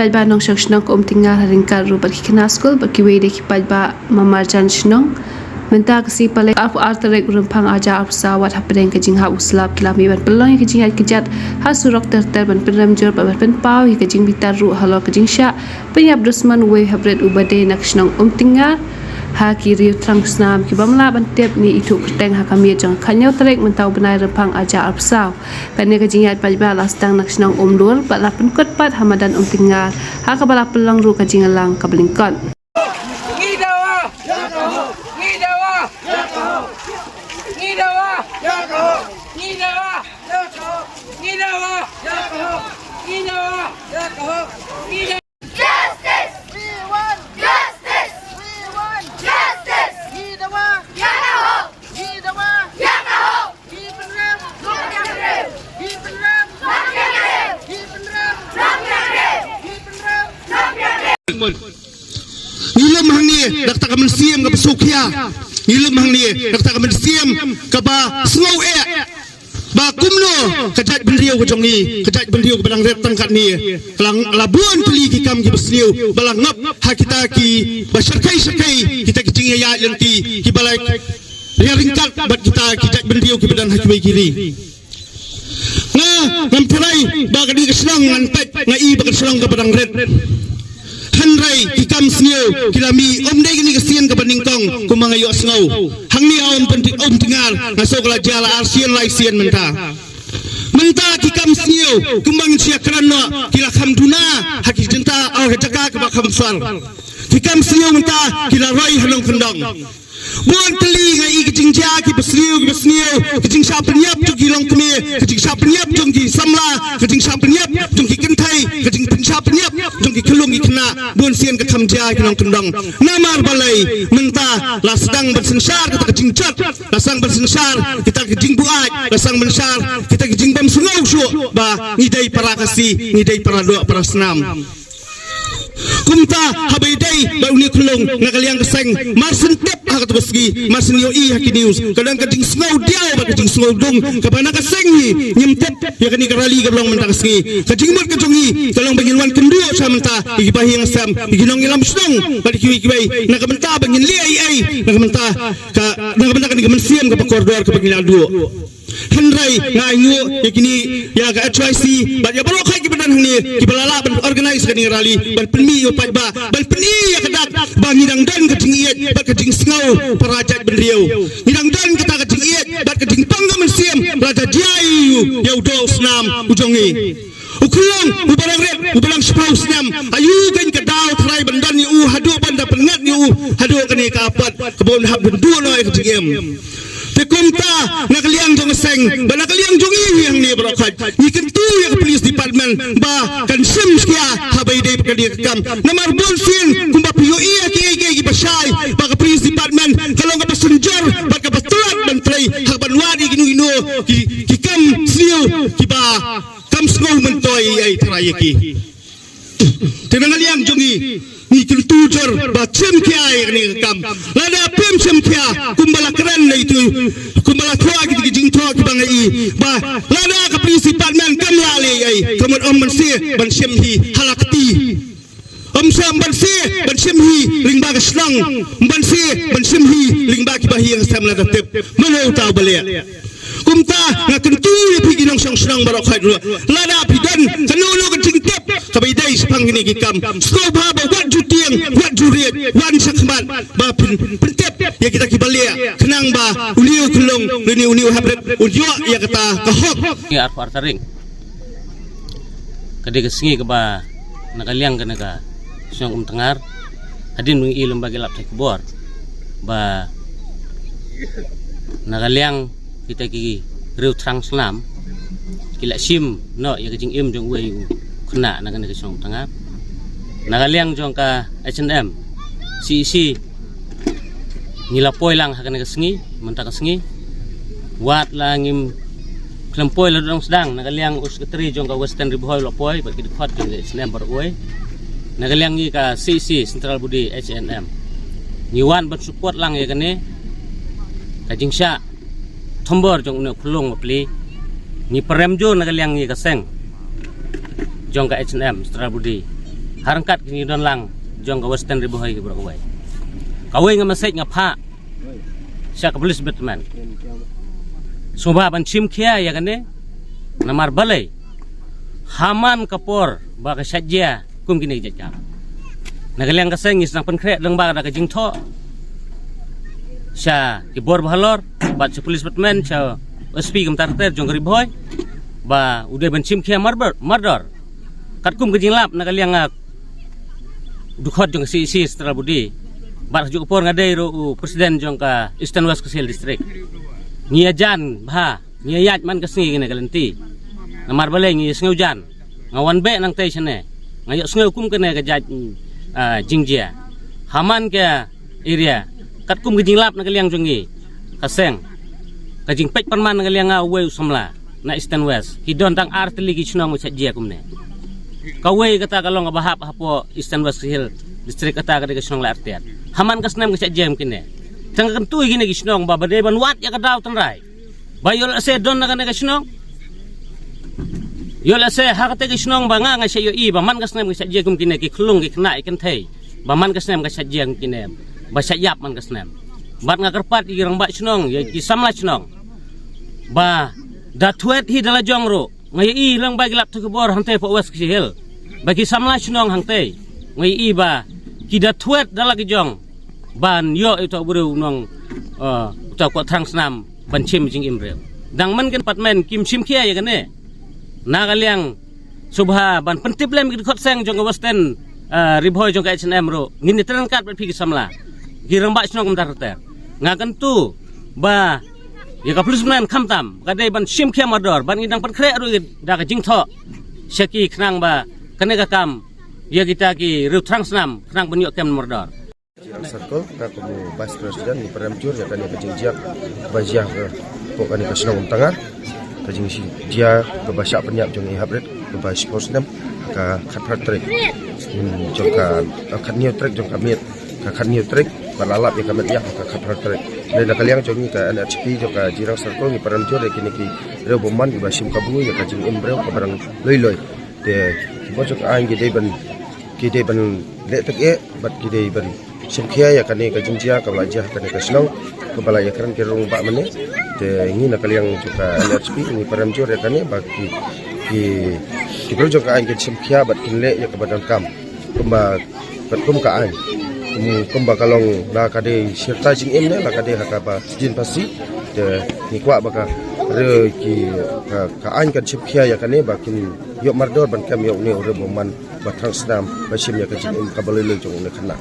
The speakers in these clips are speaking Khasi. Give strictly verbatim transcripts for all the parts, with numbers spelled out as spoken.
Paidbah nongshong shnong ka Umtyngar ha ryngkat ruh bad ki khynnah skul bad kiwei de ki paidbah marjan shnong. Mynta ka sngi Palei arphew ar tarik u Rymphang arhajar arphew saw wat hapdeng ka jinghap u slap ki la mih ban pynlong ïa ka jingïaid kjat ha surok ter ter ban pynrem jur bad ban pynpaw ïa ka jingbitar ruh halor ka jingshah pynïap dusmon uwei u heprit uba dei na ka shnong Umtyngar ha ki riew thrang snam ki bym lah ban tip ne ithuh kyrteng ha ka miet jong ka khathynñiew tarik mynta u bnai Rymphang arhajar arphew saw. Kane ka jingïaid paidbah la sdang na ka shnong Umlur bad la pynkut pat ha madan Umtyngar ha kaba la pynlong ruh ka jingïalang kaba lyngkot. Ngi dawa! Ngi dawa! Ngi dawa! Ngi dawa! Ngi dawa! Justice! We want justice! We want justice! Ngi dawa! Ïa ka hok! Ngi dawa! Ïa ka hok! Ngi pynrem! Ngi pynrem! Ngi pynrem! Ngi pynrem! Ngi pynrem! Ngi lum hangne da kata ka mynsiem kaba sngewkhia. Ngi lum hangne da kata ka mynsiem kaba sngew eh. Ba kumno ka jaitbynriew ka jong ngi, ka jaitbynriew kaba dang rit tang katne, ka la, la bun tylli ki kam kiba sniew ba la ngop ha kita kiba shyrkhei shyrkhei, kita ki jingïaid lynti kiba la ïaryngkat bad kita ki jaitbynriew kiba don ha kiwei ki ri. Nga, ngam tharai ba ka dei ka shnong ngan peit, nga i ba ka shnong kaba dang rit. Hynrei ki kam sniew ki la mih, ym dei kane ka sien kaba nyngkong kumba nga ïohsngew. Hangne ha Umtyngar nga sngew ka la jia la arsien laisien mynta. Mynta ki kam sniew kumba ngin sa ïakren noh ki la kham duna ha ki jaka, ha ka jaka kaba kham sor. Ki kam sniew mynta ki la roi ha nongkyndong. Bun tylli nga i ki jingjia kiba sniew kiba sniew, ki jingshah pynïap jong ki longkmie, ki jingshah pynïap jong ki samla, ki jingshah pynïap jong ki kynthei, ki jingpynshah pynïap jong ki khyllung ki khynnah. Bun sien ka kham jia ki nongkyndong. Namar balei? Mynta la sdang ban synshar kita ki jingjot, la sdang ban synshar kita ki jingbuaid, la sdang ban synshar kita ki jingbym sngewsuk ba ngi dei para Khasi, ngi dei para doh para snam. Kumta haba ïadei bad une u khyllung, na ka liang ka seng mar shen tip ha kata ka sngi, mar shen ïohi ha ki news, ka don ka jingsngew diaw bad ka jingsngew dung kaba na ka seng hi ngim tip ïa kane ka rally kaba long mynta ka sngi. Ka jingmut ka jong ngi ka long ba ngin wan kynduh sha mynta ïa ki bahaïing hasem, ïa ki nongïalam shnong bad ïa kiwei kiwei, na ka bynta ba ngin leh ei ei na ka bynta ka, na ka bynta kane ka mynsiem kaba kordor kaba ngi la duh. Hynrei nga ainguh ïa kine, ïa ka H Y C bad ïa baroh khoit kiba don hangne kiba la lah ban organise kane ka rally, ban pynmih ïa u paidbah, ban pyni ïa ka dak ba ngi dang don ka jingïeit bad ka jingsngew para jaitbynriew. Ngi dang don kata ka jingïeit bad ka jingpang ka mynsiem lada jia ïa u, ïa u doh u snam u jong ngi. U khyllung uba dang rit, uba dang shiphew snem, aïu kein ka daw tharai ban don ïa u haduh ban da pynngat ïa u haduh kane ka apot kaba un hap ban duh noh ïa ka jingim. Te kumta na ka liang jong ka seng bad na ka liang jong ngi hangne baroh khoit, ngi kyntu ïa ka police department ba kan shim shkia haba ïadei bad kane ka kam. Namar bun sien kumba phi ïohi ha kiei kiei kiba shai ba ka police department ka long kaba synjor bad kaba tlot ban trei ha ban wad ïa kino kino ki, ki kam sniew kiba kam sngew myntoi ei ei tharai ïa ki. Te na ka liang jong ngi, ngi kyntu jur ba shim khia ïa kane ka kam. Lada phim shim khia kumba la kren na itu, kumba la thoh kiti ki jingthoh kiba nga i, ba lada ka police department kam lah leh ei ei, ka mut ym banse ban shim hi ha la kti. Ym shym banse ban shim hi lyngba ka shnong, ym banse ban shim hi lyngba ki bahaïing hasem lada tip. Mano uta uba leh? Kumta nga kyntu ïa phi ki nongshong shnong baroh khoit ruh, lada phi don kano kano ka jingtip kaba ïadei shaphang kine ki kam, sngewbha ba wat ju tieng wat ju riej, wan shakhmat ba phin pyntip ïa kita kiba leh, khnang ba une u khyllung lane une u heprit un ïoh ïa kata ka hok. Ngi arphew ar tarik. Ka dei ka sngi kaba na ka liang kane ka shnong Umtyngar, hadien ba ngi i lem bad ki lad pathai khubor ba na ka liang kita ki riew thrang snam ki la shim noh ïa ka jingim jong uwei u khynnah na kane ka shnong Umtyngar. Na ka liang jong ka H N M, C E C, ngi la poi lang ha kane ka sngi, mynta ka sngi. Wat la ngim khlem poi la dang sdang, na ka liang u secretary jong ka Western Ri Bhoi u la poi bad ki dkhot jong ka H N M baroh uwei. Na ka liang ngi ka C E C, Central Body H N M, ngi wan ban support lang ïa kane ka jingshah thombor jong une u khyllung bapli. Ngi pyrem jur na ka liang ngi ka seng jong ka H N M, Central Body, Harangkat ki ngi don lang jong ka Western Ri Bhoi ki baroh kawei. Kawei nga message nga phah sha ka police department. Sngewbha ban shim khia ïa kane. Namar balei? Haman ka por ba ka shah jia kum kine ki jait kam. Na ka liang ka seng ngi sdang pynkhreh lyngba da ka jingthoh sha ki bor bahalor bad sha police department, sha S P kumta ter jong ka Ri Bhoi ba u dei ban shim khia mardor, mardor. Katkum ka jinglap na ka liang nga dkhot jong ka C E C Central Body. Bad ha kajuh ka por nga dei ruh u president jong ka Eastern West Khasi Hills District. Ngi ïajan bha, ngi ïaid man ka sngi kane ka lynti. Namar balei ngi ïa sngewjan. Nga wan beh nangtei shane. Nga ïohsngew kum kane ka jait, ah, jingjia. Haman ka area. Katkum ka jinglap na ka liang jong ngi. Ka seng. Ka jingpeit pynman na ka liang nga uwei u samla. Na Eastern West. Ki don tang ar tylli ki shnong ba shah jia kumne. Kawei kata ka long kaba hap hapoh Eastern West Khasi Hills District kata ka dei ka shnong Laitartiat. Haman ka snem ka shah jia kum kine. Tang ka kyntu ïa kine ki shnong ba ba dei ban wad ïa ka daw tynrai. Ba ïoh lehse don na kane ka shnong. Ïoh lehse ha kata ka shnong ba nga nga shah ïohi ba man ka snem ka shah jia kum kine ki khlung ki khynnah ki kynthei. Ba man ka snem ka shah jia kum kine. Ba shah ïap man ka snem. Bad nga kyrpad ïa ki rangbah shnong, ïa ki samla shnong. Ba da thwet hi da la jong ruh. Nga ïohi lyngba ki lap tu ki bor hangtei hapoh West Khasi Hills. Ba ki samla shnong hangtei. Nga ïohi ba ki da thwet da la ki jong. Ban ïoh ïa uta u briew u nong, eh, uta u kwah thrang snam ban shim jingim briew. Dang man ka department kim shim khia ïa kane. Na ka liang sngewbha ban pyntip lem ki dkhot seng jong ka Western, eh, Ri Bhoi jong ka H N M ruh. Ngin ïa trei ryngkat bad phi ki samla. Ki rangbah shnong kumta ter ter. Nga kyntu ba ïa ka policeman khamtam ka dei ban shim khia mardor ban ngi dang pynkhreh ruh da ka jingthoh sha ki khnang ba kane ka kam ïa kita ki riew thrang snam khnang ban ïoh kem mardor. Circle, nga kum u Vice President, ngi pyrem jur ïa kane ka jingjia ba jia ka, hapoh kane ka shnong Umtanga. Ka jingjia kaba shah pynïap jong ngi hapdeng kaba shiphew snem, ka khatphra tarik, hmm, jong ka, ka khathynñiew tarik jong ka miet, ka khathynñiew tarik ba la lap ïa ka met ïa ka khatphra tarik. Dei na ka liang jong ngi ka N H P jong ka Jirang Circle ngi pyrem jur ïa kine ki riew bymman kiba shim kabu ïa ka jingim briew kaba dang lui lui. Te ki bor jong ka aiñ ki dei ban, ki dei ban leh tak eh bad ki dei ban shim khia ïa kane ka jingjia kaba la jia ha kane ka shnong kaba la ïakren ki rangbah mane. Te ngi na ka liang jong ka N H P ngi pyrem jur ïa kane ba ki, ki, ki briew jong ka aiñ kin shim khia bad kin leh ïa kaba donkam. Kumba, bad kum ka aiñ. Kum, kumba ka long la ka dei shirta jingim ne la ka dei ha kaba jin pasi. Te ngi kwah ba ka re ki ka, ka aiñ kan shim khia ïa kane ba kin ïoh mardor ban kem ïa une u re bymman ba thrang snam ba shim ïa ka jingim kaba lui lui jong une khynnah.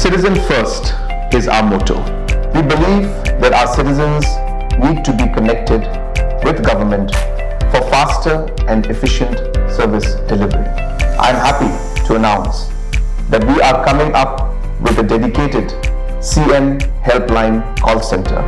Citizen first is our motto. We believe that our citizens need to be connected with government for faster and efficient service delivery. I am happy to announce that we are coming up with a dedicated C M helpline call center.